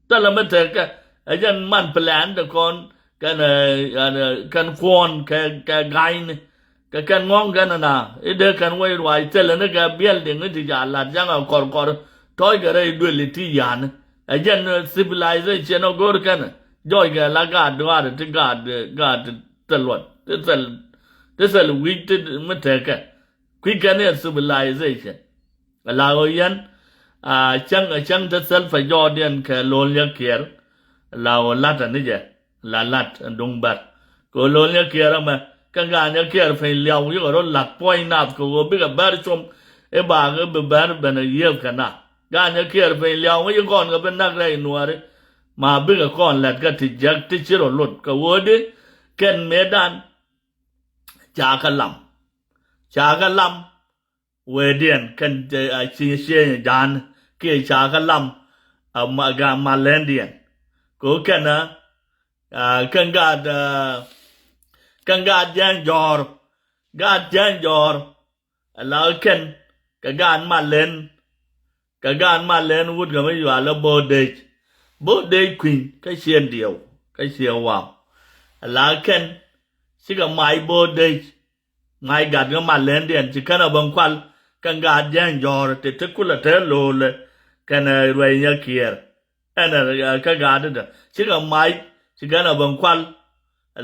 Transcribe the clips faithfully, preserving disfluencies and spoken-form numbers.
Thilɛ mi tekɛ. Ɛ jɛn man plan ti kɔn kɛn, ɛ, ɛ, kɛn kuɔn kɛ, kɛ ga̱a̱cni. Kɛ kɛn ŋɔ̱ŋ kɛn na i̱ dee kɛn wec ruac thilɛ ni kɛ building i̱ ti ca la̱t ja̱ŋ a kɔrkɔr. Tɔ̱ɔ̱c kɛ rɛy duëli ti ya̱a̱ni. Ɛ jɛn, ɛ, civilization ɔ go̱o̱r kɛn jɔc kɛ la gaat duaar ti gaat, ɛ, gaat thil luɔt ti thil, ti thil wi̱c ti mi tekɛ. Kui̱ kɛn i̱ civilization. Ala ɣöö yɛn, a, cäŋ, a cäŋ te thil pɛ jɔɔdiɛn kɛ lo̱l nyɛ kiɛɛr. Ala ɣöö la̱t ani jɛ, la la̱t ɛn duŋ bär. Kɛ ɣöö lo̱l nyɛ kiɛɛr ɛmɛ, kɛ gaat nyɛ kiɛɛr piny liaw, yikɛ rɔ la̱t puɔ̱ny nath kɛ ɣöö bikɛ bär com i̱ baak i̱ bi bär ben a yiëëth kɛ na. Gaat nyɛ kiɛɛr piny liaw, mi yi kɔn kɛ bi näk rɛy nuääri. Ma bikɛ kɔn lɛt kɛ ti jiäk ti ci rɔ lot kɛ ɣöö di kɛn mëëdan ca kɛ lam. Ca kɛ lam wëëdiɛn kɛn, a, ci, ci ja̱a̱n kiɛ ca kɛ lam, a, ma, ga, ma lɛndiɛn. Kɛ ɣöö kɛn, a, a, kɛn gaat, a, kɛn gaat jiɛn jɔ̱ɔ̱r. Gaat jiɛn jɔ̱ɔ̱r. Ala kɛn kɛ gaat ma lɛn. Kɛ gaat ma lɛn wut kɛ mi yual ɛ bo̱o̱ dec. Bo̱o̱ dec kui̱ny kä ciɛn diɛw kä ciɛn waw. Ala kɛn cikɛ mac bo̱o̱ dec. Mac gat kä ma lɛndiɛn ci kɛn a ben kual kɛn gaat jiɛn jɔ̱ɔ̱r ti ti kulɛ te lo̱o̱lɛ kɛn, ɛ, ruɛy nyɛ kiɛɛr. Ɛn, ɛ, kä gaat dä cikɛ mac ci kɛn a ben kual.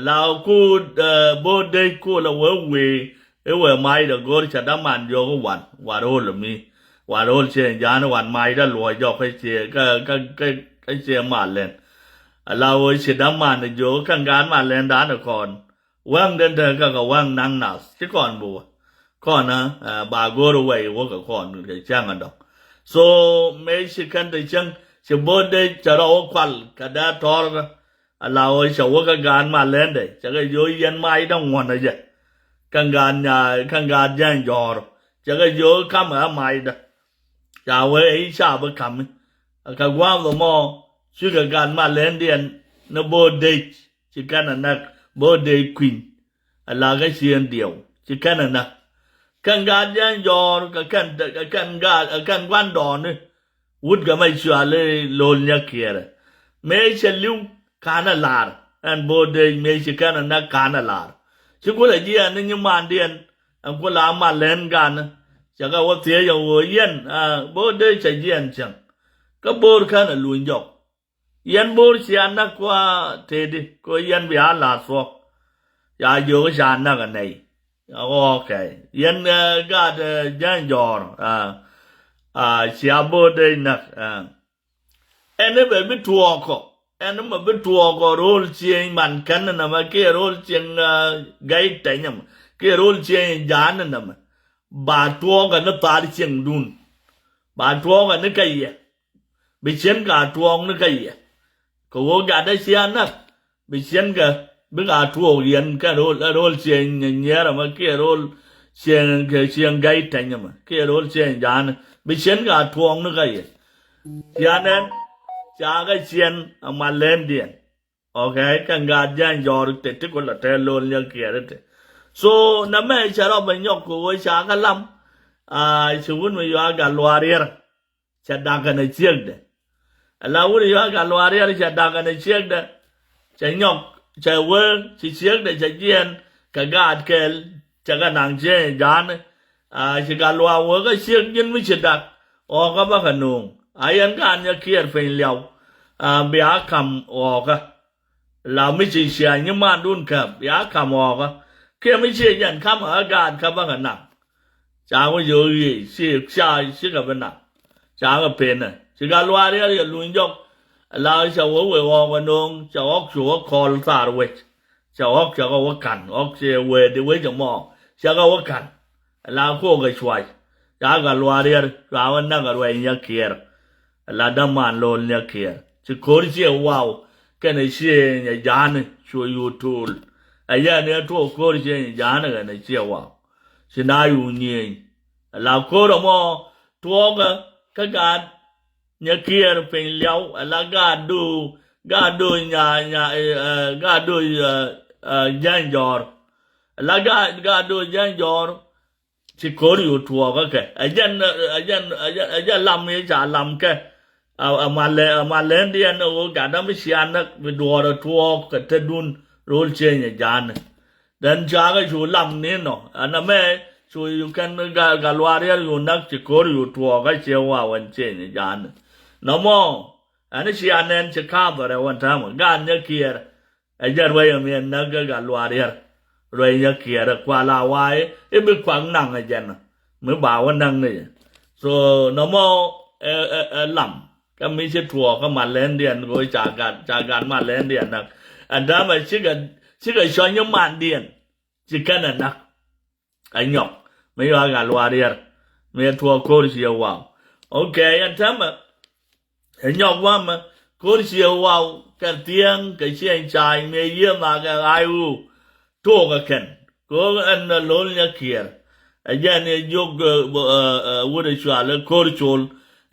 La ku, ɛ, bo̱o̱ dec ku la wee wee i̱ wee mac dä go̱o̱r ca däman jiök i̱ wan, wan ro̱l mi. Wan ro̱l ciɛ ja̱a̱n wan mac dä luɔc jɔk kä ciɛ, kä, kä, kä, kä ciɛ ma lɛn. Ala wee ci däman jiök kɛn gaat ma lɛn dan kɔn. Wäŋ den te kä kɛ wäŋ naŋ nath ci kɔn bi wä. Kɔn, ɛ, ba go̱o̱r wɛy wä kɛ kɔn kɛ cäŋ a dɔ̱ŋ. So mëë ci kɛn te cäŋ ci bo̱o̱ dec cɛ rɔ wä kual kɛ dee tɔ̱r kä. Ala wä cɛ wä kä gaat ma lɛndɛ cɛ kɛ jiök yɛn mac dä ŋuɔ̱n a jɛ. Kɛn gaat nya, kɛn gaat jiɛn jɔ̱ɔ̱r cɛ kɛ jiök ka̱m ɛ mac dä. Ca wee i̱ ca bi ka̱mi. Kɛ gua̱a̱th ɛmɔ cikɛ gat ma lɛndiɛn ni bo̱o̱ dec ci kɛn ɛ näk bo̱o̱ dec kui̱ny. Ala kä ciëën diɛw ci kɛn ɛ näk. Kɛn gaat jiɛn jɔ̱ɔ̱r kɛ kɛn, kɛ kɛn gaat, kɛ kɛn gua̱ndɔɔŋni. Wut kɛ mɛ cuali lo̱l nyɛ kiɛɛrɛ. Mëë cɛ li̱w ka̱n ɛ la̱r ɛn bo̱o̱ dec mëë ci kɛn ɛ näk ka̱n ɛ la̱r. Ci kulɛ jiɛɛn ni nyimandiɛn ɛn kulɛ a ma lɛn gan. Cɛ kɛ wä thiec ɛ ɣöö yɛn, a, bo̱o̱ dec cɛ jiɛɛn cäŋ. Kä bo̱o̱r kän ɛ luny jɔk. Yɛn bo̱o̱r cia näk kua tëëdi kɛ ɣöö yɛn bia la̱r thuɔ̱k. Ca jiök ca näk ɛ nɛy. Okay. Yɛn, ɛ, gaat, ɛ, jiɛn jɔ̱ɔ̱r, ɛ, ɛ, cia bo̱o̱r dec näk, ɛ. Ɛn ni bɛ bi tuɔɔkɔ. Ɛn ni mɛ bi tuɔɔkɔ ro̱l cieŋ man kɛn ni nɛmɛ kiɛ ro̱l cieŋ, ɛ, gɛy tɛny ɛmɛ kiɛ ro̱l cieŋ ja̱a̱n ni nɛmɛ. Ba tuɔɔkɔ ni thar cieŋdun. Ba tuɔɔkɔ ni kä yɛ. Bi cieŋ ka tuɔɔk ni kä yɛ. Kɛ ɣöö gatdä cia näk. Bi cieŋkɛ bikɛ a tuɔɔk yɛn kɛn ro̱l, ɛ ro̱l cieŋ nyiɛɛr ɛmɛ kiɛ ro̱l cieŋ kɛ cieŋ gɛy tɛny ɛmɛ kiɛ ro̱l cieŋ ja̱a̱n. Bi cieŋkɛ a tuɔɔk ni kä yɛ. Cianɛ ca kɛ cieŋ ɛ ma lɛndiɛn. Okay, kɛn gaat jiɛn jɔ̱ɔ̱r te ti kulɛ te lo̱l nyɛ kiɛɛr te. So nɛmɛ cɛ rɔ bɛ nyɔk kɛ ɣöö ca kɛ lam. A, ci wun mi yua gat luaar yɛr. Cɛ dak kɛnɛ ciekdɛ. Ala wut yua gat luaar yɛr cɛ dak kɛnɛ ciekdɛ. Cɛ nyɔk, cɛ wee, ci ciekdɛ cɛ jiɛɛn kɛ gaat kɛɛl, cɛ kɛ naŋ ciek ja̱a̱n. A, ci gat luaar wee kä ciek ji̱n mi ci dak. Ɣɔɔkä bä kɛ no̱o̱ŋ. A yɛn gaat nyɛ kiɛɛr piny liaw. A, bia ka̱m ɣɔɔkä. La mi ci cia nyimandun käp bia ka̱m ɣɔɔkä. Kiɛ mi ciɛ jɛn ka̱m ɛ gaat kä bä kɛ naŋ. Ca wä jiök yiëë ci ca cikɛ bi naŋ. Ca kɛ penɛ ci gat luaar yɛr yɛ luny jɔk. La cɛ wä wee ɣɔɔk ɛ no̱o̱ŋ cɛ ɣɔk cu wä kɔl thar wec. Cɛ ɣɔk cɛ kɛ wä ka̱n ɣɔk cɛ wee di wec ɛmɔ. Cɛ kɛ wä ka̱n. La ko̱o̱k ɛ cuac. Ca gat luaar yɛr cua wä näk ɛ ruɛy nyɛ kiɛɛr. La däman lo̱l nyɛ kiɛɛr ci ko̱r ciɛ waw. Kɛnɛ ciëëny ɛ ja̱a̱ni cu yu tuul. Ɛ yɛn ɛ tuɔɔk ko̱r ciëëny ɛ ja̱a̱ni kɛnɛ ciɛ waw. Ci na yu nyiëëny. Ala ko̱r ɛmɔ tuɔɔkɛ kä gaat nyɛ kiɛɛr piny liaw ala gaat do̱o̱, gaat do̱o̱ nya, nya, ɛ, ɛ, gaat do̱o̱, ɛ, ɛ, jiany jɔ̱ɔ̱r. Ala gaat, gaat do̱o̱ jiany jɔ̱ɔ̱r. Ci ko̱r yu tuɔɔkä kɛ ɛ jɛn, ɛ jɛn, ɛ jɛn, ɛ jɛn lam mi ca lam kɛ. A, a malɛ, a malɛndiɛn ɛ ɣöö gat dämi cia näk bi duɔɔr ɛ tuɔɔk kɛ tetdun ro̱l cieny ɛ ja̱a̱ni. Then cakɛ cu lam ni nɔ ɛn ɛmɛ cu yu kɛn ga, ga luaar yɛr yu näk ci ko̱r yu tuɔɔk kä ciɛ waw ɛn cieny ɛ ja̱a̱ni. Nɔmɔ ɛn cia nɛn ci ka̱a̱thɔ rɛw ɛn täämɛ gaat nyɛ kiɛɛr. Ɛ jɛ ruɛy ɛmɛ näk kä gat luaar yɛr. Ruɛy nyɛ kiɛɛr ɛ kual a wa̱a̱ i̱ bi kuak naŋ ɛ jɛn. Mi ba wä näk ni jɛ. So nɔmɔ ɛ, ɛ, ɛ lam. Kä mi ci tuɔɔk kä malɛndiɛn kɛ ɣöö ca gat, ca gat malɛndiɛn näk. Ɛn täämɛ cikɛ, cikɛ cɔny i̱ mandiɛn. Ci kɛn ɛ näk. Ɛ nyɔk mi yɔak a luaar yɛr mi ɛ tuɔɔk ko̱r ci ɛ waw. Ok, ɛn täämɛ ɛ nyɔk wamɛ ko̱r ci ɛ waw kɛ thiäŋ kɛ ciɛny ca̱a̱ny mi ɛ yiëë makɛ ɣa̱a̱c ɣöö took ɛ kɛn. Kɛ ɣöö ɛn ɛ lo̱l nyɛ kiɛɛr. Ɛ jɛn ɛ jiök wut ɛ cual ɛ ko̱r col.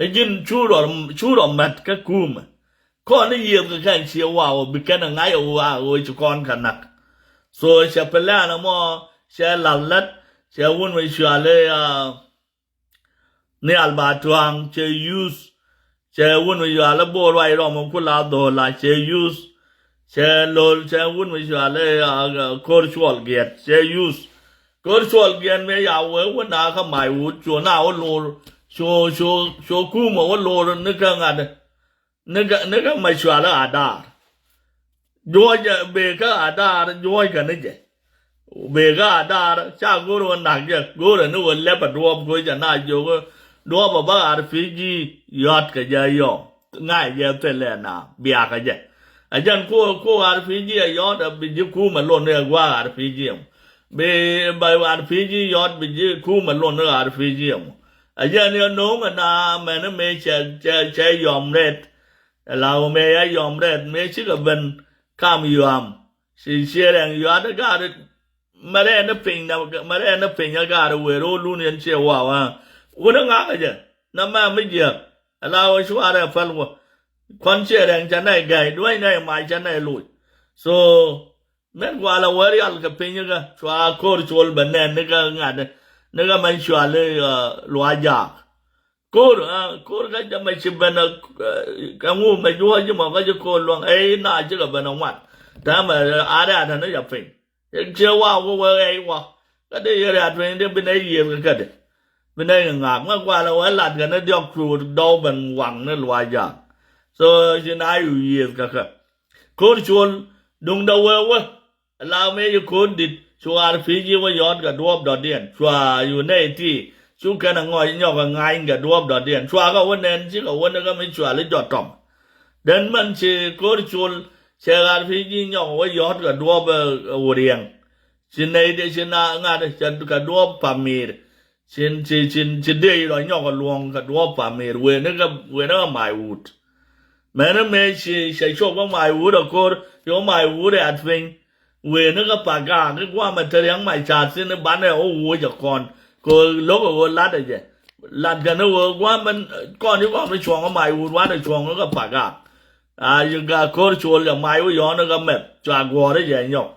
Ɛ ji̱n cu rɔ, cu rɔ mät kä kuumɛ. Kɔn i̱ yiëëth kɛ kɛn ciɛ waw bi kɛn ɛ ŋa̱c ɛ waw ɛ ci kɔn kɛ näk. So cɛ plan ɛmɔ cɛ lath lät cɛ wun mi cual i̱, ah, nhial ba tua̱a̱ŋ cɛ use. Cɛ wun mi cual i̱ bo̱o̱r ruac rɔm ɛ ku la dho̱o̱la cɛ use. Cɛ lo̱l cɛ wun mi cual i̱, ah, ko̱r cuɔl giɛt cɛ use. Ko̱r cuɔl giɛt mëë ya wee wä na kä mac wut cu na wä lo̱r cu, cu, cu kumɛ wä lo̱r ni kä ŋa̱t. Ni kä, ni kä ma cual i̱ Adaar. Juɔc bee kä Adaar juɔc kɛ ni jɛ. Bee kä Adaar ca go̱r wä nak jɛ go̱r ni wä lɛp a duɔɔp go̱r jɛ na jiök duɔɔp a bä R P G yɔt kɛ jɛ yɔ. Ŋa̱c jɛ thilɛ na biakä jɛ. A jɛn ko, ko R P G a yɔt a bi ji̱ kumɛ lon ni a gua̱a̱k R P G ɛmɔ. Bi ba R P G yɔt bi ji̱ kumɛ lon ni R P G ɛmɔ. A jɛn yɛ no̱o̱ŋ a na mɛn mëë cɛ, cɛ, cɛ yɔm rɛt. Ɛ la wä mëë ya yɔm rɛt mëë cikɛ ben kam yuam. Ci ciɛ rɛŋ yuat ɛ gaari mɛ rɛn ni piny na mɛ rɛn ni piny ɛ gaari wëë ro̱o̱lun yɛn ciɛ wawa. Wun ɛ ŋakä jɛ na mɛ mi jiɛk. Ɛ la wä cuarɛ päl wä kuan ciɛ rɛŋ cɛ nɛy gɛy duäc nɛy mac cɛ nɛy loc. So mɛn gualɛ wä rial kɛ piny kä cua ko̱r col bɛ nɛn ni kä ŋa̱t ni kä mɛn cual i̱, ah, luac jaak. Ko̱r, ah, ko̱r kä jɛ mɛ ci ben, ah, kɛ ŋu mɛ juɔ̱ɔ̱c ji̱ mɔ kä ji̱ ko̱r luäŋ ɛ i̱ na cikɛ ben a ŋuan. Täämɛ, ah, a rɛ̈t ni jɛ piny. Ciɛ wa wä wä ɛ i̱ wa kä dee yɛ rɛ̈t piny dee bi nɛy yiëëth kɛ kädɛ. Bi nɛy kɛ ŋaak mɛ gualɛ wä lat kɛ ni diɔk cuut dɔw ben waŋ ni luac jaak. So ci na yu yiëëth kɛ kä. Ko̱r col duŋdɛ wee wä. La mëë ci ko̱r dit cu R P G wä yɔt kɛ duɔɔp dɔ̱diɛn cua yu nɛy ti cu kɛn a ŋɔc nyɔk a ŋa̱ny kɛ duɔɔp dɔ̱diɛn cua kɛ wä nɛn cikɛ wä ni kä mi cual i̱ jɔt tɔm. Den mɛn ci ko̱r col cɛ R P G nyɔk wä yɔt kɛ duɔɔp, eh, wuriɛŋ. Ci nɛy dee ci na ŋa̱t cɛ kɛ duɔɔp pamir. Cin ci, cin ci dee rɔ nyɔk a luɔ̱ŋ kɛ duɔɔp pamir wen ni kä, wen ni kä mac wut. Mɛn ni mëë ci cɛ cop kä mac wut a ko̱r yɔ mac wut ɛ at piny. Wen ni kä pagaak i̱ guamɛ te riaŋ mac ca̱a̱t thin i̱ banɛ ɣä wuɔ̱c a kɔn kɛ ɣöö lo̱k a ɣöö lat a jɛ. Lat kɛn i̱ ɣöö guamɛ kɔn i̱ guamɛ cuɔ̱ŋ kä mac wut wanɛ cuɔ̱ŋ kä pagaak. A yi ga ko̱r col jɛ mac wä yɔ̱ɔ̱n kä mɛth cua guɔ̱ɔ̱r jɛ nyɔk.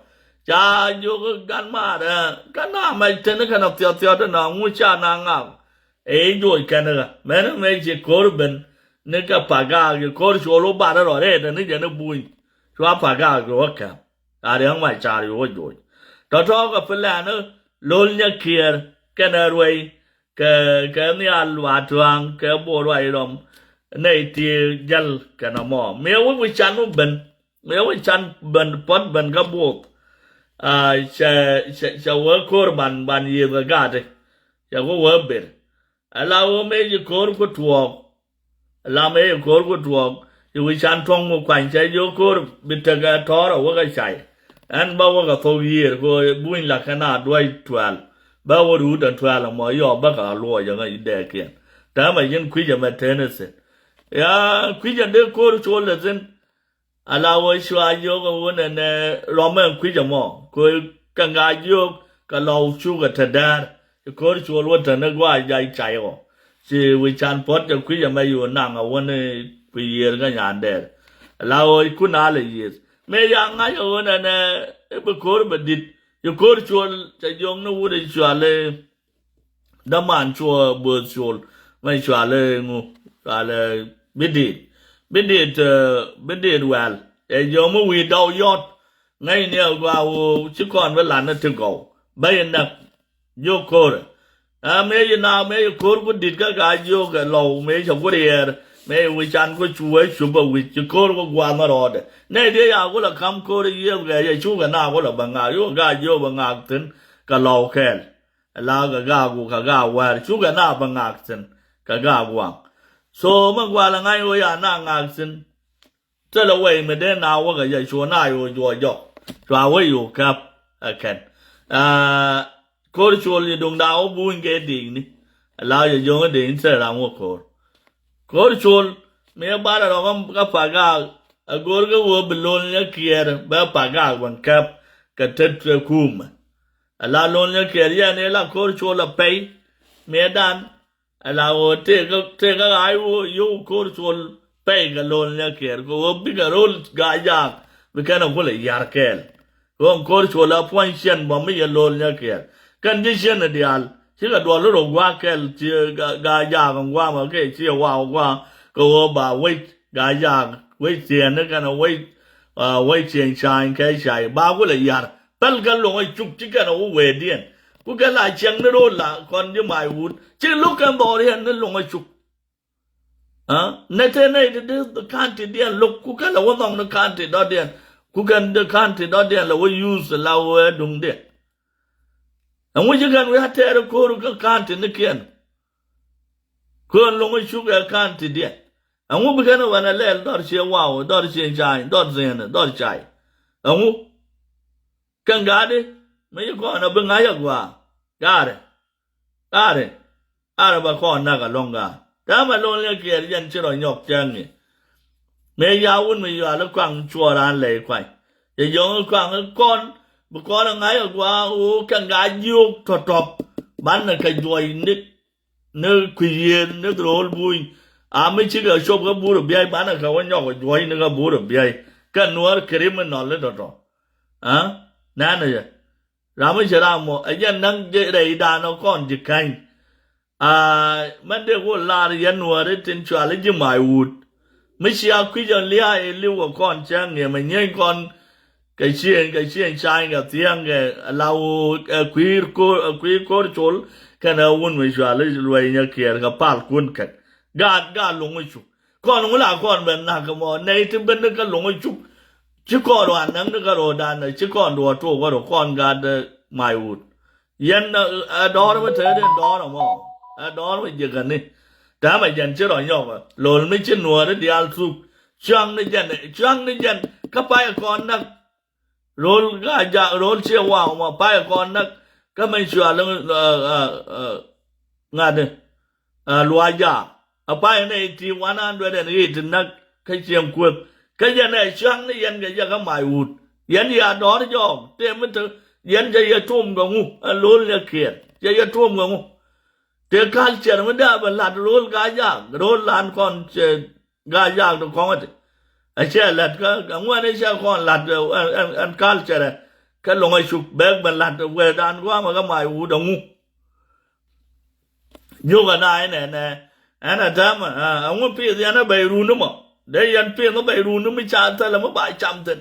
Ca jiök gan maar ɛ kä na mɛ teni kɛn a thiɔth thiɔth na ŋu ca na ŋak. Ɛ i̱ joc kɛn kä mɛn mɛ ci ko̱r ben ni kɛ pagaak yi ko̱r col wä bar rɔ rɛɛt ni jɛ ni buny. Cua pagaak yi wä kɛm a riäŋ ma car yi wä joc. Tɔ̱tɔ̱ kɛ plan lo̱l nyɛ kiɛɛr kɛn ɛ ruɛy. Kɛ, kɛ nhial luaat tua̱a̱ŋ kɛ bo̱o̱r ruac rɔm nɛy ti jäl kɛn ɛmɔ. Miɛ wä wi̱c can wä ben, miɛ wä can ben puɔ̱t ben kä bo̱o̱th. Aa, cɛ, cɛ, cɛ wä ko̱r ban, ban yiëth kɛ gaati. Cɛ wä wä ber. Ala wä mëë ci ko̱r ku tuɔɔk. Lam ëë ko̱r ku tuɔɔk ci wi̱c can tuɔ̱ŋ ku kuany cɛ jiök ko̱r bi tekɛ tɔ̱ɔ̱r a wäk a cay. Ɛn bä wäk a thok yiëër ku buny la kɛn a duäc tuɛl. Bä wä ruut a tuɛl ɛmɔ yɔɔ bäkɛ a luɔc ɛŋä dɛɛkiɛn. Täämɛ ji̱n kui̱c ɛmɛ teni thi̱n. Ya kui̱c ɛn dee ko̱r col ɛ thi̱n. Ala wä cua jiök ɛ wun ɛnɛ rɔmɛ kui̱c ɛmɔ kɛ ŋa jiök kɛ lɔw cukɛ te däär. Ci ko̱r col wä tɛn ɛ gua̱a̱c jac cay ɔ. Ci wi̱c can puɔ̱t kɛ kui̱c ɛmɛ yo̱o̱ naŋ ɛ wun ɛ kui̱ yiëër kä nyandɛɛr. Ala wä kun alɛ yiëëth mëë ya ŋa̱c ɛ wun ɛnɛ i̱ bi ko̱r bɛ di̱t. Ci ko̱r col cɛ jiök ni wut ɛ cual ɛ däman cuɔ bööth col mɛ cual ɛ ŋu cual ɛ Bi dit, bi dit, eh, bi dit wɛl. Ɛ jiɔk mi wi̱i̱ dɔw yɔt. Ŋäcni a gɔaa ɣöö ci kɔn bi lat ni ti gɔw. Bä yɛ näk jiök ko̱rɛ. Ɛ mëë yi naath mëë yi ko̱r ku di̱t kä ka jiök kɛ lɔw mëë cɛ ku riɛɛr. Mëë yi wi̱c can ku cu wee cup a wi̱c ci ko̱r ku gua̱a̱th mi rɔɔdɛ. Nɛy diɛ ya ku la ka̱m ko̱r yiëëth kɛ yɛ cukɛ naath ku la bä ŋa̱a̱k, yukɛ ka jiök bä ŋa̱a̱k thi̱n kɛ lɔw kɛɛl. Ɛ la kɛ gaak wä kɛ gaak wäär cukɛ naath bä ŋa̱a̱k thi̱n kɛ gaak waŋ. So mi gua̱a̱l ɛ ŋa̱c ɣöö ya naath ŋa̱a̱k thi̱n. Thilɛ wɛy mi dee naath wä kɛ jɛ cu naath yo̱o̱ juɔc jɔk. Cua wä yo̱o̱ käp ɛ kɛn. Aa, ko̱r col yi duŋ da̱a̱ wä buny kɛ di̱i̱kni. Ɛ la jɛ jo̱ŋ i̱ di̱i̱kni thilɛ ram wä ko̱r. Ko̱r col mi ɛ bar ɛ rɔ̱ kä Pagaak. Ɛ go̱o̱r kä wä bi lo̱l nyɛ kiɛɛr bɛ Pagaak bɛ käp kɛ tet kɛ kuumɛ. Ɛ la lo̱l nyɛ kiɛɛr yɛn ɛ la ko̱r col ɛ pɛy. Miɛ dan. Ɛ la ɣöö tëëkä, tëëkä ɣaac ɣöö yio̱w ko̱r col pɛy kɛ lo̱l nyɛ kiɛɛr kɛ ɣöö bikɛ ro̱l Gaajaak bi kɛn ɛ kulɛ ya̱r kɛɛl. Ɣöö ko̱r col a puɔ̱ny ciɛn bä mi yɛ lo̱l nyɛ kiɛɛr. Kɛn ji̱ ciɛn ɛ diaal cikɛ duɔl rɔ gua̱a̱k kɛl ci Gaajaak ŋuamä kɛ ci waw gua̱a̱k kɛ ɣöö ba wec Gaajaak wec thieen ni kɛn wec, ah, wec cieŋ ca̱a̱ny kɛ cay ba kulɛ ya̱r. Päl kɛ lo̱ŋ a cuk ci kɛn a wä wee diɛn. Ku kɛ la ciɛŋ ni ro̱o̱ la kɔn ji̱ mac wut ci lo̱k kɛn dhɔriɛn ni lo̱ŋ a cuk. Ah, nɛ te nɛy ti di ka̱n ti diɛn lo̱k ku kɛn la wä nhɔŋ ni ka̱n ti dɔ̱diɛn. Ku kɛn di ka̱n ti dɔ̱diɛn la wä yuuth la wä duŋdiɛn. Ɛŋu ci kɛn wi̱i̱ a tɛɛr ko̱o̱r kä ka̱n ti ni kiɛn. Ko̱o̱r lo̱ŋ a cuk ɛ ka̱n ti diɛn. Ɛŋu bi kɛn wɛn a lɛl dɔr ciɛ waw dɔr ciɛ cay dɔr thiɛn dɔr cay. Ɛŋu. Kɛn ga̱a̱di mi ci kɔn a bi ŋa̱c a gua̱a̱. Ga̱a̱ri. Ga̱a̱ri. Ga̱a̱ri ba kɔn nak a lɔ̱ŋ ga̱a̱. Täämɛ lo̱l nyɛ kiɛɛr yɛn ci rɔ nyɔk cäŋ i̱. Mëë ya wun mi yual i̱ kɔaŋ cuɔɔr an lɛy kuany. Cɛ jɔŋ i̱ kɔaŋ i̱ kɔn bi kɔn a ŋa̱c a gua̱a̱ ɣöö kɛn ga̱a̱ jiök tɔ̱tɔ̱p. Banɛ kɛ juɔc ni ni kui̱ yiëëth ni ro̱o̱l buny. A mi cikɛ cop kä buur biac banɛ kɛ wä nyɔk juɔ̱cni kä buur biac. Kɛ nuäär criminal ni tɔ̱tɔ̱. Aa, nɛnɛ jɛ. Ram mi cɛ ram mɔ ɛ jɛ näk jɛ rɛydan ɔ kɔn ji̱ käny. Aa, mɛn dee wä lar yɛn nuääri tin cual i̱ ji̱ mac wut. Mi cia kui̱c ɔ lia̱a̱ ɛ li̱w ɔ kɔn cäŋ ɛ mɛ nyieny kɔn. Kɛ cieŋ kɛ cieŋ cany kɛ thiäŋ kɛ la ɣöö ɛ kui̱ ko̱r ɛ kui̱ ko̱r col. Kɛnɛ wun mi cuali luɛy nyɛ kiɛɛr kɛ pal kun kɛn gaat gaat lo̱ŋ icuk. Kɔn ŋu la kɔn ben nak kɛ mɔ nɛy ti ben ni kä lo̱ŋ icuk. Ci kɔn ruan näk ni kä ro̱o̱dan ci kɔn duɔɔr tuɔɔk kä ro̱o̱ kɔn gaat mac wut. Yɛn ɛ dɔɔr mi te ni dɔɔr ɛmɔ ɛ dɔɔr mi jiäkäni. Täämɛ jɛn ci rɔ nyɔk ɛ lo̱l mi ci nuääri diaal thuk. Cuaŋ ni jɛn cuaŋ ni jɛn kä pay kɔn näk. Ro̱l Gaajaak ro̱l ciɛ waŋ mɔ pay kɔn näk kä mɛ cual ŋa̱t. Luac jaak a pay nɛ ti one hundred and eight näk kä cieŋ kueth. Kä yɛn ɛ cuaŋ ni yɛn kɛ jɛ kä mac wut. Yɛn ya dɔ̱r jɔɔk tëë mi te yɛn cɛ yɛ tuɔm kɛ ŋu ɛ lo̱l yɛ kiɛɛr cɛ yɛ tuɔm kɛ ŋu. Tëë culture mi dee a bɛ la̱t ro̱l Gaajaak ro̱l lan kɔn cɛ Gaajaak ti kɔŋ ɛ ti. Ɛ cɛ la̱t kä ɛŋuɛn ɛ cɛ kɔn la̱t ɛn culture ɛ kɛ lo̱ŋ ɛ cuk bɛɛk ben la̱t wɛɛdan gua̱a̱mɛ kä mac wut ɛŋu. Jiök ɛ na inɛnɛ ɛn ɛ täämɛ ɛŋu pi̱i̱th yɛn ɛ bɛy run ni mɔ dee yɛn pi̱i̱th ɛ bɛy run ni mi ca thilɛ mi ba cam thi̱n.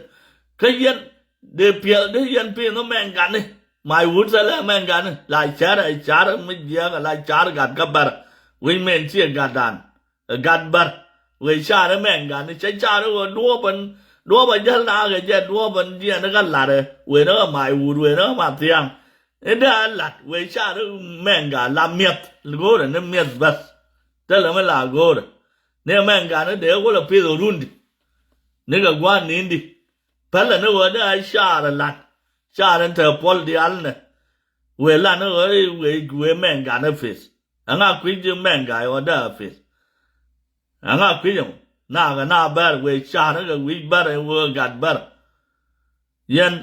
Kä yɛn dee piɛl dee yɛn pi̱i̱th ɛ mɛn gani. Mac wut thilɛ mɛn gani la car ɛ car mi jiɛk ɛ la car gat kä bär. Wi̱c mɛn ciɛ gatdan ɛ gat bär. Wëë car ɛ mɛn gani cɛ car ɛ ɣöö duɔ̱ɔ̱p ɛn duɔ̱ɔ̱p ɛ jäl na kɛ jɛ duɔ̱ɔ̱p ɛn jiɛn ɛ kä lat ɛ wëë ni ɛ mac wut wëë ni ɛ ma thiaŋ. I̱ dee a lat wëë car mɛŋga la miɛth go̱o̱rɛ ni miɛth bäth. Thilɛ mi la go̱o̱rɛ ni mɛŋga ni dee wä lɛ pith ɔ rundi. Ni kɛ gua̱a̱r ni̱ndi pälɛ ni ɣöö dee a car ɛ lat. Car in te puɔl diaal nɛ wëë lat ni ɣöö wëë wëë mɛŋga ni pith. Ɛŋa kui̱c di mɛŋga ɣöö dee a pith. Ɛŋa kui̱c ɛmɔ naakɛ na bär wëë car ni kɛ wi̱c bär in wëë gat bär. Yɛn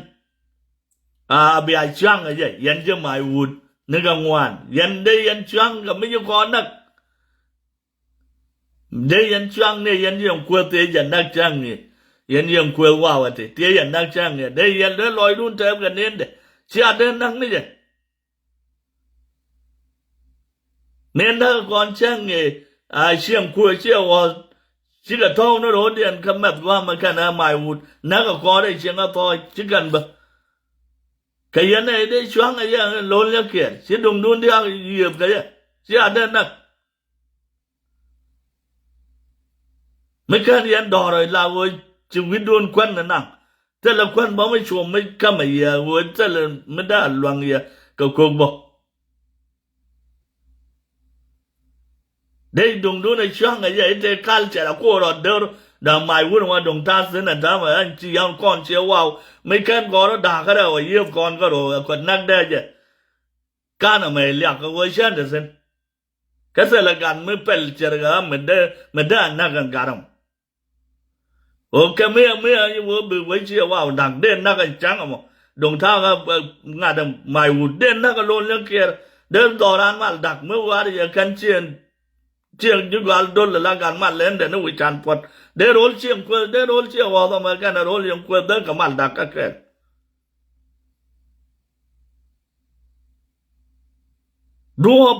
a bia cuaŋ ɛ jɛ yɛn ji̱ mac wut ni kɛ ŋuan yɛn dee yɛn cuaŋ kɛ mi ji̱ kɔn näk. Dee yɛn cuaŋ ni yɛn ji̱ yɛn kuäth tëë jɛ näk cäŋ ni yɛn ji̱ yɛn kuäth waw ɛ ti tëë yɛn näk cäŋ ni dee yɛn dee lɔcdun tɛɛp kɛ ni̱ndɛ. Cia dee näk ni jɛ. Ni̱ndä kɔn cäŋ ɛ a cieŋ kuäär ciɛ ɣɔth. Cikɛ tɔ̱w ni ro̱o̱diɛn kä mɛth gua̱a̱mɛ kɛnɛ Maiwut. Näk ɛ kɔɔr ɛ cieŋ ɛ thɔɔc ci kɛn bä. Kɛ yɛn ɛ dee cua̱ŋ ɛ yɛ lo̱l ni kiɛɛr ci duŋdun diaak yiëëth kɛ yɛ. Ci a dee näk. Mi kɛn yɛn dɔ̱rɛ la ɣöö ci wi̱cdun kuän ni naŋ. Thilɛ kuän bä mi cuɔ̱m mi kämɛ yɛ ɣöö thilɛ mi dee a luaŋ yɛ kɛ kök bä. Dee duŋdun a cua̱ŋ a yɛ i̱ tëë culture a ko̱o̱r ɔ dör. Da̱ŋ Maiwut wa duŋ ta̱a̱ thi̱n a ta̱a̱ ma ɛn ci yɛn kɔn ciɛ waw. Mi kɛn gɔ̱rä da̱a̱kä rɛw a yiëëth kɔn kä ro̱o̱ a kuät näk dee jɛ. Kanɛ mɛ liak kä wee cändɛ thi̱n. Kä thilɛ gat mi pɛl cɛrkɛ ɣä mi dee, mi dee a näk ɛn gat ɛmɔ. Ɣöö kɛ mi ɛ, mi ɛ wee bi wee ciɛ waw da̱k dee näk ɛn cäŋ ɛmɔ. Duŋ ta̱a̱ ɣä, ɛ, ŋa̱t ɛm Maiwut dee näk ɛ lo̱l ni kiɛɛr. Dee dhɔran mal da̱k mi wa̱a̱r yɛ kɛn ciɛ, ciɛ ji̱ gɔal do̱l la gat mal lɛn dɛn ni wi̱c can puɔ̱t. Dee ro̱l ciɛ kueth, dee ro̱l ciɛ ɣɔ̱th ɛmɔ kɛn ɛ ro̱l yɛn kueth dee kɛ mal da̱k kä kɛɛl. Duɔ̱ɔ̱p,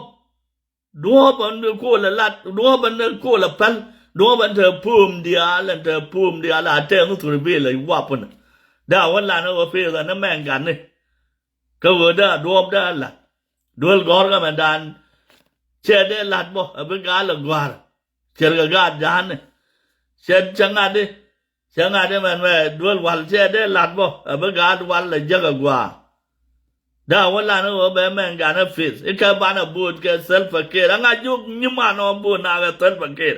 duɔ̱ɔ̱p ɛn ko̱o̱l ɛ lat, duɔ̱ɔ̱p ɛn ko̱o̱l ɛ päl, duɔ̱ɔ̱p ɛn te puum diaal, ɛn te puum diaal a tɛɛŋ thur bil ɛ wapun. Daa wä lan ɛ wä peth ɛn ɛ mɛŋ gatni. Kä ɣöö daa duɔ̱ɔ̱p daa lat. Duel gɔ̱rkä mɛ dan. Cɛ dee lat bɔ, ɛ bi gal ɛ gɔ̱a̱r. Cɛrkɛ gaat ja̱a̱ni. Cɛ cɛ ŋa̱t di. Cɛ ŋa̱t di mɛn mɛ duel wal cɛ dee lat bɔ. Ɛ bi gaat wal ɛ jäk ɛ gua̱a̱. Daa wä lan i̱ ɣöö bɛ mɛn gan ɛ pith i̱ kɛ banɛ bo̱o̱t kɛ Salva Kiir. Ɛŋa jiök nyiman ɔ bo̱o̱t naakɛ Salva Kiir.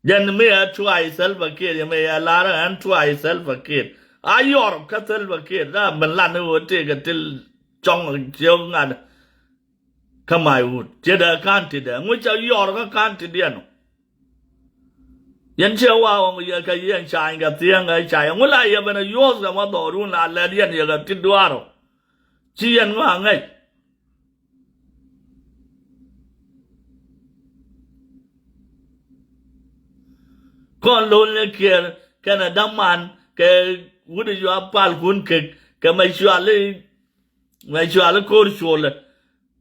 Jɛn mi ɛ tuay Salva Kiir yɛ mi ɛ lar ɛn tuay Salva Kiir. A yɔr kä Salva Kiir daa ben lan i̱ ɣöö tëëkɛ til cɔŋ ciök ŋa̱t. Kä Maiwut ciɛ dee ka̱n ti dee ŋuc ca yɔr kä ka̱n ti diɛn ɔ. Yɛn ciɛ wa ɣɔŋ yɛ kɛ yɛn cany kɛ thiɛŋ kɛ cay ŋu la yɛ ben a yuɔth kɛ ma dhɔrun la lɛt yɛn yɛ kɛ ti duaar ɔ. Ci yɛn ŋɔak ŋäc. Kɔn lo̱l ni kiɛɛr kɛnɛ daman kɛ wut yua pal kun kek kɛ mɛ cuali. Mɛ cuali ko̱r cuolɛ.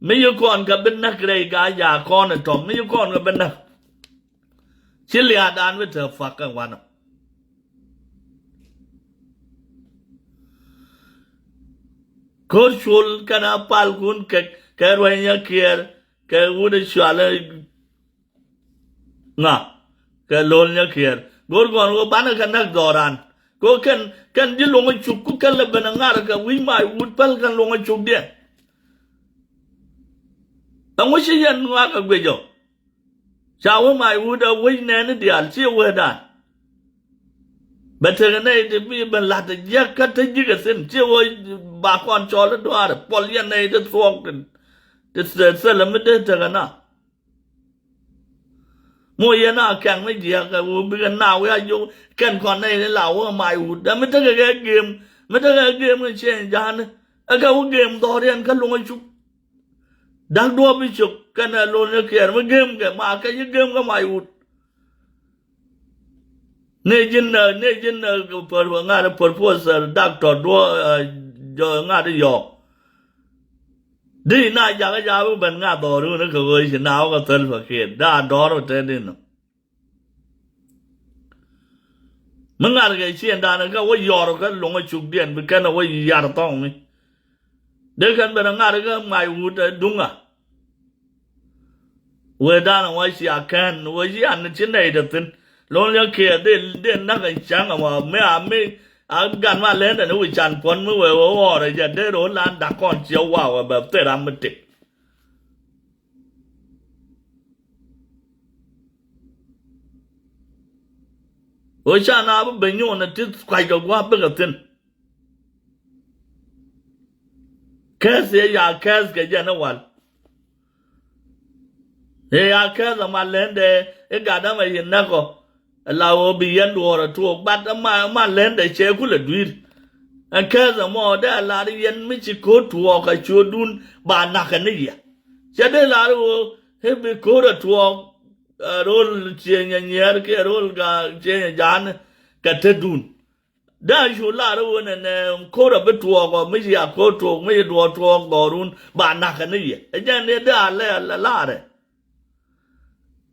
Mi yi kɔn kɛ bi näk rɛy gaa ja kɔn in tɔm mi yi kɔn kɛ bi näk. Ci lia̱a̱dan bi te fuak kɛ wanɔ. Ko̱r cuol kɛn a pal kun kɛ kɛ rueny ya kiɛɛr kɛ wut a cual ŋa kɛ lo̱l nya kiɛɛr. Go̱r gɔn wä banɛ kɛ näk dhɔran. Ko kɛn kɛn ji̱ luŋä cuk ku kɛn lɛ ben a ŋar kɛ wi̱c Maiwut päl kɛn luŋä cuk diɛn. Ɛŋu ci yɛn ŋuak a guic ɔ. Ca wä Maiwut a wec nɛɛni diaal ci wee dan. Bɛ tekɛ nɛy ti bi bɛ la̱t a jiäk kä te ji̱kɛ thi̱n ci wee ba kɔn cɔl i̱ duaarɛ puɔl yɛn nɛy ti thuɔɔk ti thilɛ mi dee tekɛ na. Mo yɛn a kɛn mi jiäk a wee bikɛ na wee a yok kɛn kɔn nɛy ti la wee Maiwut dɛ mi tekɛ kɛ gem mi tekɛ kɛ gem kɛ ciɛny ja̱a̱ni. Ɛ kɛ wä gem dhɔriɛn kä luŋä cuk. Da̱k duɔ̱ɔ̱p bi cök kɛnɛ lo̱l ni kiɛɛr mi gem kɛ ma kɛ yi gem kä Maiwut. Ni ji̱n ni ji̱n pär ŋa̱t pär puɔth doctor duɔ̱ɔ̱p ŋa̱t yɔɔk. Di na jakä jakä bi ben ŋa̱t dhɔr wun kɛ ɣöö ci na wä kɛ thäl pakiet daa dɔr wä tɛt inɔ. Mi ŋa̱rkɛ ciëŋdan kä wä yɔr kä luŋä cukdiɛn bi kɛn wä yar thɔŋ mi. Dee kɛn ben ŋa̱rkɛ Maiwut ɛ duŋä. Wee dan wä cia kɛn wä ci an ci nɛy te thi̱n. Lo̱n yɛ kiɛ dee dee näk ɛ cäŋ ɛ wä mi a mi a gan ma lɛn dɛn wä can puɔ̱n mi wee wä ɣɔr ɛ jɛ dee ro̱o̱ lan dak kɔn ciɛ wa wä bɛ thil ram mi tëk. Ɣöö ca na bi ben nyuɔn ɛ ti kuackɛ gua̱a̱p bikɛ thi̱n. Kɛth ëë ya kɛth kɛ jɛn ɛ wal. Ëë ya kɛth ɛ ma lɛndɛ i̱ gat ɛmɛ yi näk ɔ. Ɛ la ɣöö bi yɛn duɔɔr ɛ tuɔɔk bat ɛ ma, ɛ ma lɛndɛ cɛ kulɛ dui̱r. Ɛn kɛth ɛmɔ dee a lar yɛn mi ci ko̱r tuɔɔk ɛ ciötdun ba na̱k ɛ ni yɛ. Cɛ dee lar ɣöö i̱ bi ko̱r ɛ tuɔɔk. Ɛ ro̱l ciëŋ ɛ nyiɛɛr kiɛ ro̱l ga ciëŋ ɛ ja̱a̱n kɛ tetdun. Dee a cu lar ɣöö nɛnɛ ko̱r ɛ bi tuɔɔk ɔ mi ci a ko̱r tuɔɔk mi ci duɔɔk tuɔɔk dhɔrun ba na̱k ɛ ni yɛ. Ɛ jɛn ni dee a lɛ ɛ larɛ.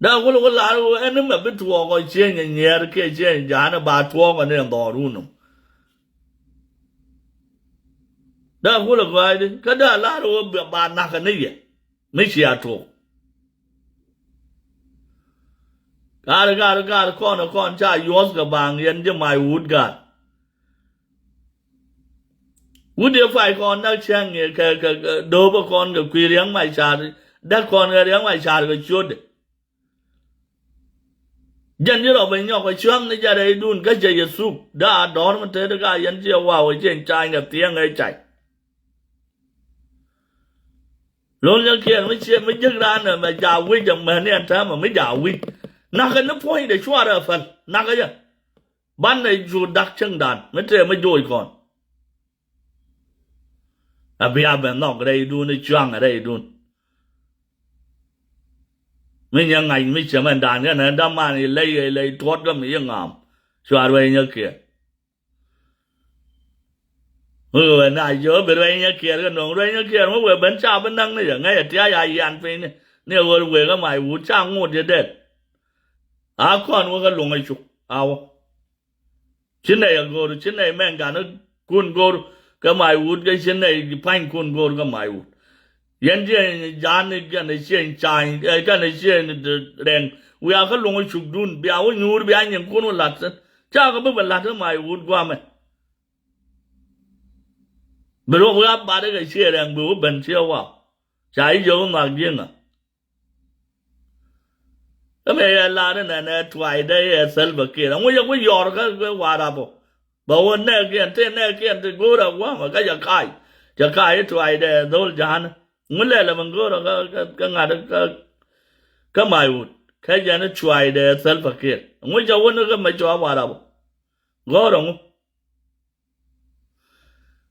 Dee kulɛ ku lar ɣöö ɛn ni mɛ bi tuɔɔk ɔ cieny nyiɛɛr kiɛ cieny ja̱a̱n ba tuɔɔk ɔ ni ɛn dhɔɔr wun nɔm. Dee kulɛ gɔa̱a̱cdi kä dee lar ɣöö ba nakä ni yɛ mi cia tuɔɔk. Gaar gaar gaar kɔn kɔn ca yuɔth kɛ baŋ yɛn ji̱ may wut gaar. Wut yɛ pay kɔn nak cäŋ yɛ kɛ kɛ kɛ do̱o̱pä kɔn kɛ kui̱ riäŋ may car däk kɔn kɛ riäŋ may car kɛ ciötdɛ. Jɛn ji̱ rɔ bɛ nyɔk kɛ cua̱ŋ ni jɛ rɛydun kä cɛ yɛ thuk dee a dɔ̱r mi te di ka yɛn ciɛ waw ɛ ciɛ cany kɛ thiäŋ ɛ cay. Lol nyɛ kiɛn mi ciɛ mi jiäk raan ɛ mɛ jaak wi̱c ɛ mɛni ɛn täämɛ mi jaak wi̱c. Nakä ni puɔ̱nydɛ cuarɛ ɛ päl nakä jɛ. Banɛ cu da̱k cäŋdan mi tëë mi joc kɔn. A bia ben nhɔk rɛydun i̱ cua̱ŋ rɛydun. Mi nyɛ ŋa̱c mi cɛ mɛn da̱a̱n kɛnɛ da̱man ilɛy ilɛy tuɔt kä mi yi ŋa̱a̱m. Cua ruɛy nyɛ kiɛɛr. Mi wee na jiö bi ruɛy nyɛ kiɛɛr kɛ nöŋ ruɛy nyɛ kiɛɛr mi wee ben ca bi näk ni jɛ ŋäcɛ tiac a yian piny ni. Ni ɣöö wee kä may wut ca ŋot jɛ dɛt. A kɔn wä kä luŋ ɛ cuk a wä. Ci nɛy a go̱o̱r ci nɛy mɛn gan kun go̱o̱r kä may wut kä ci nɛy pa̱ny kun go̱o̱r kä may wut. Yɛn jiɛn ja̱a̱n ni kɛn ciɛn ca̱a̱ny kɛn ciɛn rɛŋ. Wiaa kä luŋ cukdun bia wä nyuur bia nyin kun wä la̱t. Ca kɛ bi bɛ la̱t kä may wut guamɛ. Bi luɔk wiaa bat kɛ ciɛ rɛŋ bi wä ben ciɛ wa. Ca i̱ jiök nhak ji̱eŋä. Kä mëë yɛ lar inɛnɛ tuaydɛ yɛ Salva Kiir. Ɛŋu yɛ ku yɔr kä Warap ɔ. Bɛ wä nɛɛkiɛn tëë nɛɛkiɛn ti go̱o̱r a gua̱a̱mɛ kä jɛ ka̱a̱c. Jɛ ka̱a̱c i̱ tuaydɛ dhol ja̱a̱n. Ŋu lɛl ɛmɛ go̱o̱r kä kä ŋa̱t kä kä may wut. Kä jɛn i̱ tuaydɛ Salva Kiir. Ɛŋu jɛ wä ni kä mɛ cua Warap ɔ. Go̱o̱r ɛŋu.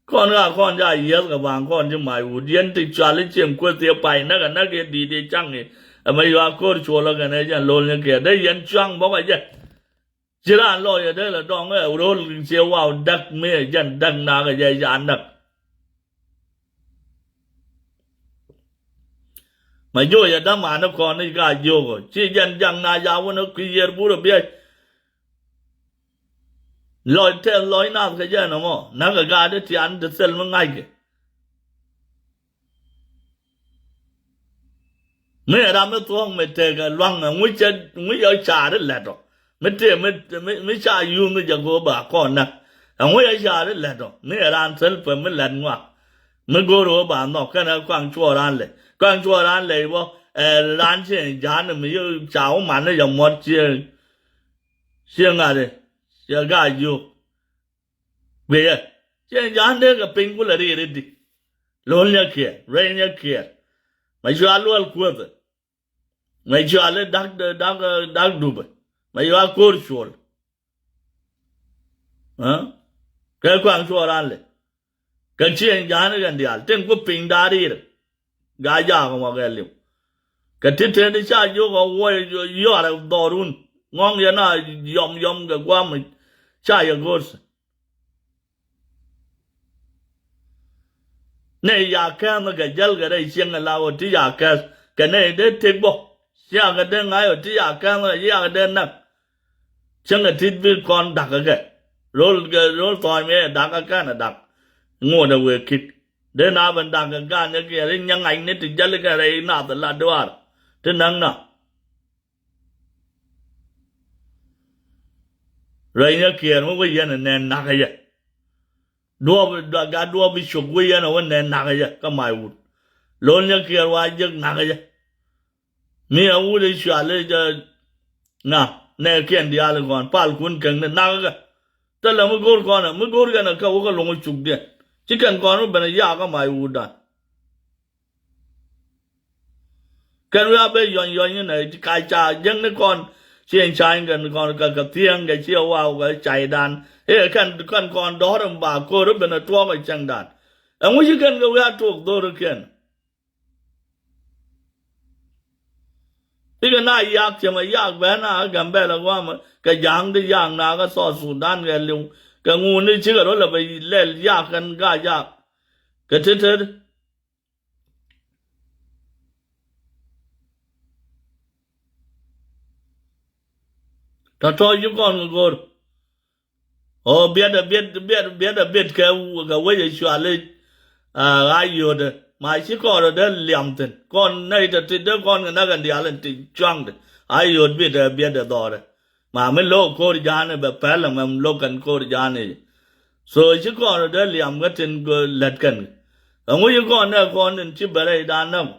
Kɔn ka kɔn ca yieth kɛ baŋ kɔn ci mac wut yɛn ti cual i̱ cieŋ kueth thiee pay näk ɛ näk yɛ di̱i̱t yɛ caŋ i̱ ɛmɛ yua ko̱r cuɔl ɛ kɛn ɛ jɛn lo̱l ni kiɛ dee yɛn cuaŋ bɔk ɛ jɛ. Ci raan lɔ yɛ dee lɛ dɔŋ ɛ ro̱l cie waw däk mi ɛ jɛn däk nak ɛ jɛ ca näk. Mɛ joc ɛ däman ni kɔn i̱ ka jiök ɔ ci jɛn jaŋ na ca wun ɛ kui̱ yiër burɛ biɛc. Lɔc tɛth lɔc nath kɛ jɛ nɔmɔ na̱kɛ gaat i̱ tian ti thil mi ŋa̱ckɛ. Mi ɛ ram mi thuɔ̱k mi tekɛ lua̱ŋ ɛ ŋui̱cɛ ŋui̱cɛ car i̱ lɛt ɔ mi tëë mi mi ca yuuth ni jɛ go̱o̱ ba kɔn nä. Ɛ ŋui̱cɛ car i̱ lɛt ɔ mi ɛ ran thil pɛ mi lɛt ŋuak. Mi go̱o̱r ɣöö ba nhɔk kɛnɛ kuaŋ cuɔɔr ran lɛy kuaŋ cuɔɔr ran lɛy bä. Ɛ ran ciɛ ja̱a̱n mi yɛ ca wä man ni jɛ muɔ̱t ciɛ. Ciɛ ŋa̱t i̱ ciɛ ga̱a̱c yio̱o̱k. Guiyɛ ciɛ ja̱a̱n dee kɛ piny kulɛ riɛt i̱di. Lo̱l nyɛ kiɛɛr ruɛy nyɛ kiɛɛr. Mɛ cua luɛl kuäthɛ. Mɛ cua li da̱k da̱k da̱k dupɛ. Mɛ cua ko̱r cuɔl. Kɛ kuaŋ cuɔl ran lɛ. Kɛ ciɛ ja̱a̱n kɛn diaal tin ku piny da̱a̱r i̱rɛ. Gaa jaak ŋuak ɛ liw. Kɛ ti tëëdi ca jiök ɛ wuɔc yuarɛ dhɔrun ŋɔ̱ŋ yɛn a yɔm yɔm kɛ gua̱a̱m. Ca yɛ go̱o̱r. Nɛ ya kɛn kɛ jäl kɛ rɛy cieŋ la wä ti ya kɛn kɛ nɛ dee tek bɔ. Cia kɛ dee ŋa̱c wä ti ya kɛn kɛ cia kɛ dee näk. Cäŋɛ tit bi kɔn da̱k kɛ kɛ ro̱l kɛ ro̱l thɔɔny mi ɛ da̱k kɛ kɛn ɛ da̱k. Ŋuɔ̱t ɛ wëë kit dee na ben da̱k kɛ gan kɛ kiɛ ri nyɛ ŋa̱c ni ti jäl kɛ rɛy nath la duaar ti näk na. Ruɛy nyɛ kiɛɛr mi wä yɛn ɛ nɛn nakä yɛ. Duɔɔp gat duɔɔp bi cok wä yɛn ɛ wä nɛn nakä yɛ kä mac wut. Lo̱l nyɛ kiɛɛr wa jek nakä yɛ. Mi a wut i̱ cual i̱ jɛ ŋa nɛ kiɛn diaal i̱ kɔn pal kun käŋ ni nakä kɛ. Thilɛ mi go̱o̱r kɔn ɛ mi go̱o̱r kɛn ɛ kɛ wä kä lo̱ŋ i̱ cuk diɛn ci kɛn kɔn mi ben i̱ yaak kä mac wut dan. Kɛn wi̱i̱ a ben yɔny yɔny inɛ ka ca jiäkni kɔn. Ci ɛn cany kɛn kɔn kɛ kɛ thiäŋ kɛ ci ɛ waw kɛ caydan. I̱ kɛn kɛn kɔn dɔ̱r in ba ko̱r i̱ ben ɛ tuɔɔk ɛ cäŋdan. Ɛŋu ci kɛn kɛ wi̱i̱ a tuɔɔk dho̱r i̱ kɛn. Ikɛ na yak cɛ mɛ yak bɛ na Gambɛla guamɛ kɛ ja̱a̱ŋ di yak na kä South Sudan kɛ liw kɛ ŋuni cikɛ rɔ lɛ bɛ lɛl yak kɛn ga yak kɛ tetet. Tɔ̱tɔ̱ ci kɔn kɛ go̱r. Ɔ biɛt ɛ biɛt biɛt biɛt ɛ biɛt kɛ kɛ wec ɛ cuali. A yio̱tdɛ ma ci kɔn rɔ dee liam thi̱n kɔn nɛy tɛ ti dee kɔn kɛ näk kɛn diaal in ti cuaŋdɛ. A yio̱t biɛt ɛ biɛt ɛ dhɔrɛ. Ma mi lo̱k ko̱r ja̱a̱ni bɛ pɛl ɛmɛ lo̱k kɛn ko̱r ja̱a̱ni. So ci kɔn rɔ dee liam kä tin lät kɛn. Ɛŋu ci kɔn nɛ kɔn in ci bɛ rɛy dan näk.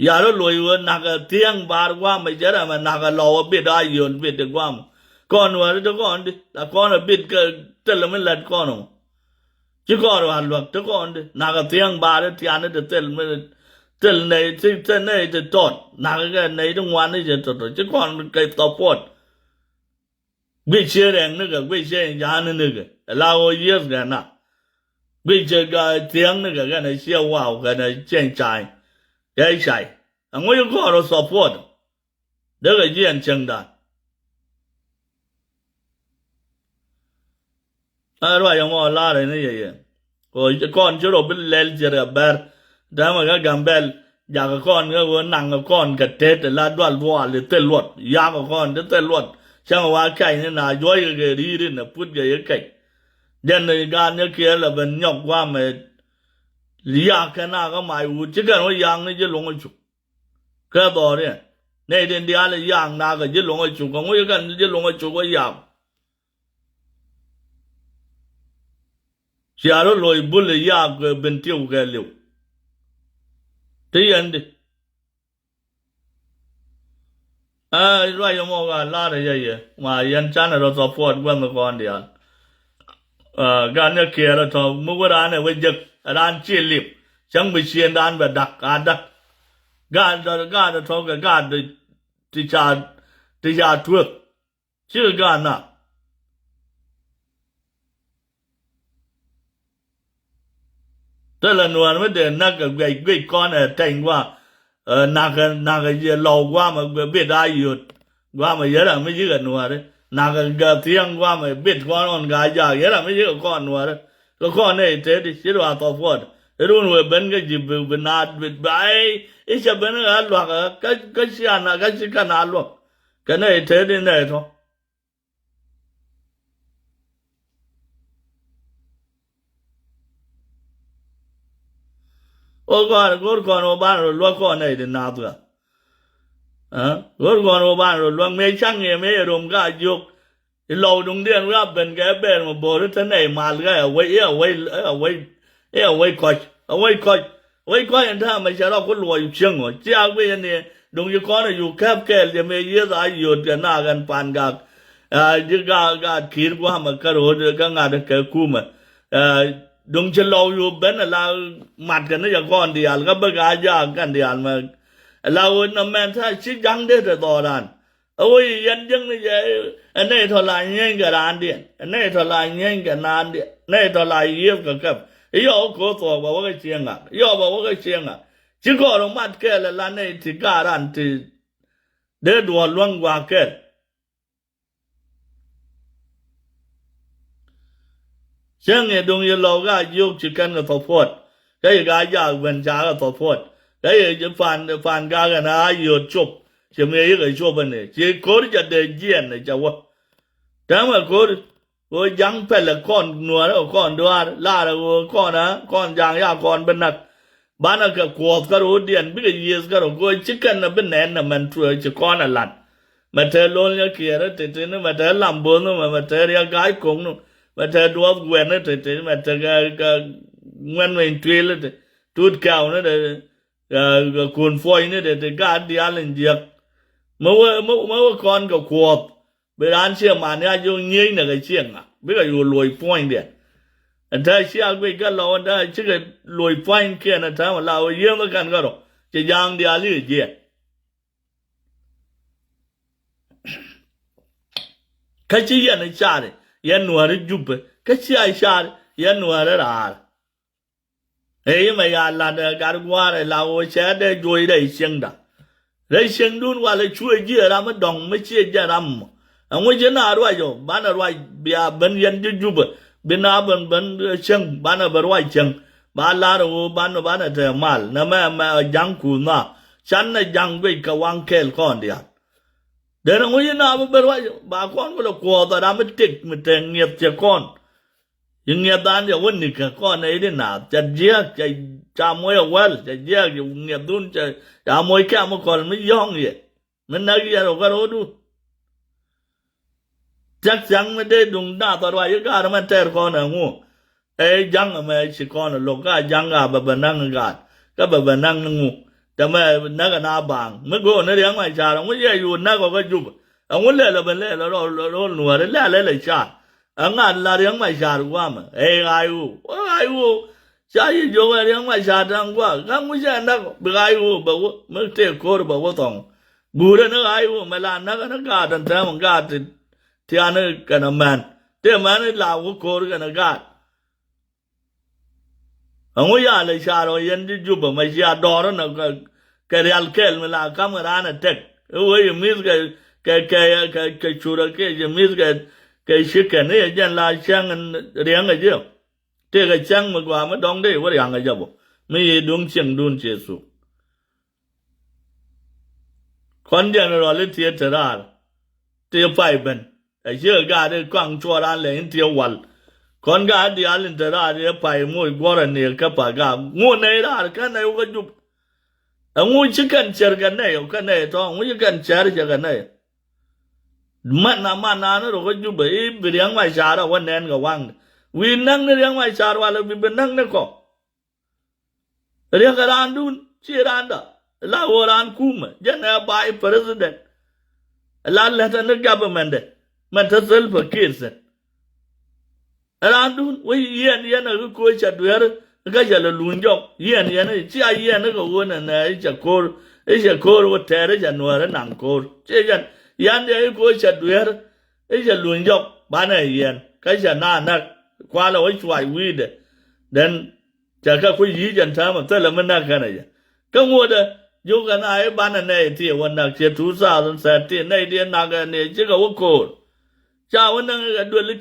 Yarä luɔc ɣöö nakä thiäŋ bar guamɛ jɛ rɛmɛ nakä lɔw a bit a yön bit di guamɛ. Kɔn wä ri ti kɔn di la kɔn a bit kä thil mi lät kɔn ɔ. Ci kɔn wä luäk ti kɔn di nakä thiäŋ bar ti tiani ti thil mi thil nɛy ti thil nɛy ti tɔt nakä kɛ nɛy ti ŋuan ni jɛ tɔtɔ ci kɔn kɛ thɔpuɔt. Guic cië rɛŋ nikɛ guic cië ja̱a̱n nikɛ la ɣöö yiëth kɛ na. Guic cië thiäŋ nikɛ kɛnɛ ciɛ waw kɛnɛ ciɛ cay. Kɛ cay ɛŋu ci kɔɔr ɔ support. Dekɛ jiɛn cieŋdan. A ruac ɛmɔ la̱rɛ ni yɛ yɛ. Kɔn ci rɔ bi lɛl ciɛ rɛ bɛr. Dämɛ kɛ Gambɛl jakä kɔn kɛ ɣöö naŋ kɔn kɛ tet la dual dual i thil luɔt yakɛ kɔn ti thil luɔt. Cäŋ wa kɛc ni na juɔc kɛ kɛ ri̱i̱ri nɛ put kɛ yɛ kɛc. Jɛn ni gaat ni kiɛ lɛ ben nyɔk guamɛ. Yak kɛ na kä mac wut ci kɛn wä yak ni ji̱ luŋ cuk. Kɛ dhɔriɛn nɛy tin diaal yak na kɛ ji̱ luŋ cuk kɛ ŋuc kɛn ji̱ luŋ cuk wä yak. Cia rɔ loc bul i̱ yaak ben tiw kɛ liw. Ti yɛn di. Aa ruac ɛmɔ ɣaa lar ɛ yɛ yɛ ma yɛn canɛ rɔ support guɛnh kɔn diaal. Aa gan ɛ kiɛɛr ɛ tɔ̱ mi wä raan ɛ wä jek ɛ raan ci lip. Cäŋ bi ciëndan bɛ dak a dak. Gaat gaat ɛ tɔ̱ kɛ gaat ti ca ti ca tuek. Cikɛ gaat na. Thilɛ nuäär mi dee näk kɛ guic guic kɔn ɛ tɛny gua̱a̱. Ɛ nakä nakä yɛ lɔw gua̱a̱mɛ guic bit a yöt. Gua̱a̱mɛ yɛ ram mi yikɛ nuääri. Nakä gɛ thiäŋ gua̱a̱mɛ bit kɔn ɣɔn gaa jaak yɛ ram mi yikɛ kɔn nuääri. Kɛ kɔn nɛy teti ci ruath thɔpuɔt. Irun wee ben kä ji̱ bi bi naat bi bi ay i̱ cɛ ben ɣä luakä kä kä ci ana kä ci kɛn a luäk. Kɛ nɛy teti nɛy tɔ. Ɣöö kɔn go̱r kɔn ɣöö banɛ rɔ luäk kɔn nɛy ti nath ɣä. Ɣöö go̱r kɔn ɣöö banɛ rɔ luäk mëë caŋ yɛ mëë yɛ rom ka jiök. I̱ lɔw duŋdiɛn wi̱i̱ a ben kɛ bɛɛr mɛ bo̱o̱ri te nɛy mal ɣä ɛ wec i̱ ɛ wec ɛ wec i̱ ɛ wec kɔc ɛ wec kɔc. Wec kɔc in täämɛ cɛ rɔ ku luɔc cieŋ ɔ ci a guic ɛn i̱ duŋ ci kɔn ɛ yuk kɛp kɛɛl jɛ mëë yieth a yio̱o̱t kɛ naak ɛn pan gak. Aa ji̱ gaat gaat ki̱i̱r gua̱a̱mɛ kä ro̱o̱t kä ŋa̱t kɛ kumɛ. Aa duŋ ci lɔw yuk ben ala mat kɛ ni jɛ kɔn diaal kä bä gaa jaak kɛn diaal mɛ. Ala ɣöö nɔ mɛn tha ci ja̱ŋ det ɛ dhɔran. A wee yɛn jiäkni jɛ ɛ nɛy tɔ la nyieny kɛ raandiɛn ɛ nɛy tɔ la nyieny kɛ naandiɛn nɛy tɔ la yiëëth kɛ kɛp. I̱ yɔw ko̱o̱th thuɔɔk bɛ wä kä cieŋ ŋak i̱ yɔw bɛ wä kä cieŋ ŋak. Ci kɔɔr mat kɛɛl ɛ la nɛy ti gaat ran ti dee duɔ̱ɔ̱r luäŋ gua̱a̱k kɛɛl. Cäŋ yɛ duŋ yɛ lɔw ka jiök ci kɛn kɛ thɔpuɔt. Kä yɛ ka jaak ben ca kɛ thɔpuɔt kä yɛ ji̱ pan pan gak ɛn a yio̱o̱t cop. Ci mëë yikɛ cop ɛn i̱ ci ko̱r ca dee jiɛn ɛ ca wä. Täämɛ ko̱r ɣöö ja̱ŋ pɛlɛ kɔn nuäärä kɔn duaar laarɛ ɣöö kɔn a kɔn ja̱ŋ ya kɔn bi näk. Banɛ kɛ kuɔth kä ro̱o̱diɛn bikɛ yiëëth kä ro̱o̱ go̱o̱c ci kɛn ɛ bi nɛn ɛ mɛn tueek ci kɔn ɛ la̱t. Mɛ te lo̱l nyɛ kiɛɛrä tete ni mɛ te lam bo̱o̱th ni mɛ mɛ te riɛk ga̱a̱c ko̱k ni mɛ te duɔth guɛn ni tete ni mɛ te kɛ kɛ ŋuɛn mɛ in tuil ni te tut kɛw ni te kɛ kun puɔc ni te te gaat diaal in jiäk. Mɛ wee mɛ wee kɔn kɛ kuɔth. Bi raan ciɛ man ya jiök nyiecnɛ kɛ ciɛ ŋa bikɛ yo̱o̱ luɔc puɔ̱nydiɛn. Ɛn te ciɛ a guic kä lɔw ɛn te cikɛ luɔc pua̱nykiɛn ɛ täämɛ la ɣöö yiëëmä kɛn kärɔ ci ja̱a̱ŋ diaal ikɛ jiɛɛn. Kä ci yɛn ɛ car yɛn nuääri jupɛ kä ci a car yɛn nuääri raar. Ëë yimɛ ya lat ɛ gat gua̱a̱r ɛ la ɣöö cɛ dee juɔc rɛy cieŋda. Rɛy cieŋdun walɛ cuɛ ji̱ ɛ ram mi dɔ̱ŋ mi ciɛ jɛ ram mɔ. Ɛŋu ji̱ na ruac ɔ banɛ ruac bia ben yɛn ji̱ jupɛ bi na ben ben cieŋ banɛ bɛ ruac cieŋ. Ba lar ɛ ɣöö banɛ banɛ te mal nɛ mɛ mɛ ja̱ŋ kuuth na. Canɛ ja̱ŋ guic kɛ waŋ kɛɛl kɔn diaal. Derɛ ŋu yi na bi ben ruac ba kɔn kulɛ kuɔth a ram mi tik mi te ŋiɛth cɛ kɔn. Yi ŋiɛth dan yɛ wä nikɛ kɔn nɛ yi di naath cɛ jiäk cɛ ca moc a wäl cɛ jiäk yi ŋiɛth dun cɛ ca moc kɛm mi kɔl mi yɔ̱ŋ yɛ. Mi näk yɛ rɔ kɛ ro̱du. Thiak thiaŋ mi dee duŋ naath a ruac yi ga̱a̱r mɛ tɛɛr kɔn ɛ ŋu. Ɛ ja̱ŋ ɛmɛ ci kɔn ɛ lo̱k ka ja̱ŋ ka bɛ bɛ naŋ gaat kä bɛ bɛ naŋ ni ŋu. Tɛmɛ näk ɛ na baaŋ mi go̱o̱n ni riäŋ ma ca̱r ɛŋu yɛ yuut näk ɔ kä jup. Ɛŋu lɛl ɛ ben lɛl ɛ rɔl nuɔ̱ɔ̱ri lɛl ɛ lɛ ca̱r. Ɛŋa la riäŋ ma ca̱r guamɛ ɛ ɣa̱c ɣöö ɣa̱c ɣöö. Ca yi jiök ɛ riäŋ ma ca̱r da̱ŋ gua̱a̱k kä ŋu cɛ näk bi ɣa̱c ɣöö bɛ wä mi tëë ko̱r bɛ wä thɔŋ. Guurɛ ni ɣa̱c ɣöö mɛ la näk ɛ ni gaat ɛn tɛmɛ gaat ti tiani kɛnɛ mɛn. Tëë mɛn la wä ko̱r kɛnɛ gaat. Ɛŋu ya lɛ ca̱r ɔ yɛn ji̱ jupɛ mɛ cia dɔɔr ɛn kɛ rial kɛl mi la kam kɛ raan ɛ tɛk. I̱ wee yɛ mi̱th kɛ kɛ kɛ kɛ kɛ curɛ kɛ yɛ mi̱th kɛ kɛ cikɛn i̱ yɛ jɛn la cäŋ riäŋ ɛ ji̱. Tëëkɛ cäŋ mi gɔaa mi dɔ̱ŋ dee wä riaŋ ɛ jɛ bɔ mi yɛ duŋ cieŋdun ciɛ thuk. Kɔn jɛn rɔl i̱ tiɛ te raar. Ti pay ben. Ɛ ciɛ gaat i̱ kɔaŋ cuɔ raan lɛ in tiɛ wal. Kɔn gaat diaal in te raar i̱ pay moc guɔ̱rɛ ni kä pa gaat ŋu nɛy raar kä nɛy wä kä jup. Ɛŋu ci kɛn cär kɛ nɛy ɔ kä nɛy tɔ̱ ɛŋu ci kɛn cär cɛ kɛ nɛy. Man na man na ni rɔ kä jup i̱ bi riäŋ ma ca̱r ɛ wä nɛn kɛ waŋ. Wi̱i̱ näk ni riäŋ ma ca̱r walɛ bi bi näk ni kɔ. Riäk ɛ raandun ci raanda la ɣöö raan kumɛ jɛn ɛ vice president. La lät ɛ ni government dɛ mɛn te thil pɛ kiir thi̱n. Ɛ raandun wec yɛn yɛn ɛ ɣi koc ca dueer kä ca lɛ luny jɔk yɛn yɛn ci a yɛn ɛ kɛ ɣöö nɛ nɛ i̱ ca ko̱r i̱ ca ko̱r wä tɛɛr i̱ ca nuäär i̱ naŋ ko̱r ci yɛn yɛn yɛ ɣi koc ca dueer i̱ ca luny jɔk banɛ yɛn kä ca na näk kualɛ wä cuac wi̱i̱dɛ. Then cɛ kɛ kui̱ yi̱i̱c ɛn täämɛ thilɛ mi näk kɛnɛ jɛ. Kä ŋuɔ̱tdɛ jiök kɛn a i̱ banɛ nɛy ti wä näk ciɛ two thousand thirteen nɛy diɛ nak ɛn i̱ cikɛ wä ko̱o̱r. Ca wä näk i̱ kɛ duel i̱